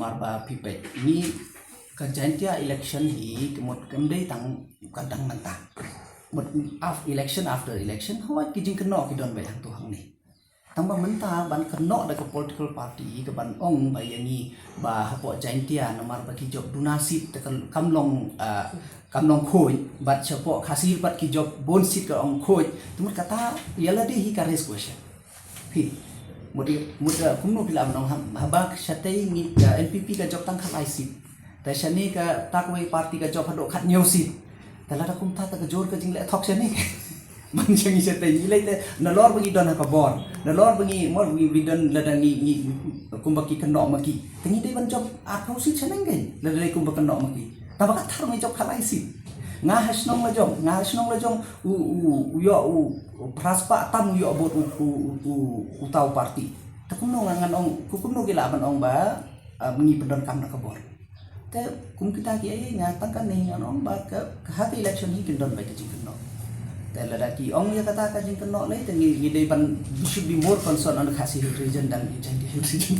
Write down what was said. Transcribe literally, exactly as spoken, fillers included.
Namar ba phi peit ngi ka Jaintia election hi ka mut kam dei tang ka dang mynta. Mut af election after election hawai ki jingkynnoh ki don beit hangtu hangne. Tang ba mynta ban kynnoh da ka political party ka ban ong ba ïa ngi ba hapoh Jaintia namar ba ki jop duna seat te kan kam long ah, kam long khuid bad shapoh Khasi bad ki jop bun seat ka ong khuid. Te mut kata ïa lade hi ka raise question. Phi mut mut ah, kumno phi lah ban ong ha- haba shatei ngi ah, N P P ka jop tang khatlai seat. Te shane kata kawei party ka jop haduh khathynñiew seat. Te lada kumta te ka jur ka jingleh thok shane. Ban sha ngi shatei ngi lei te nalor ba ngi don ha ka bor. Nalor ba ngi mor ba ngi don lada ngi ngi kumba ki kynnoh ma ki. Te ngi dei ban jop arphew seat shaneng kein lada dei kumba kynnoh ma ki. Tang ba ka thar ngi jop khatlai seat. Nga ha shnong la jong, nga ha shnong la jong u u u ïoh u u phra spah tam u ïoh vote u u u u taw party. Te kumno nga ngan ong ku kumno ki lah ban ong ba ah, ngi pyndonkam na ka bor. Te kum kita ki ai nga tang kane ngan ong ba ka ka ha ka election hi kin don beit ka jingkynnoh. Te lada ki ong ïa kata ka jingkynnoh lei te ngi ngi dei ban should be more concerned on the Khasi Hills region than the Jaintia Hills region.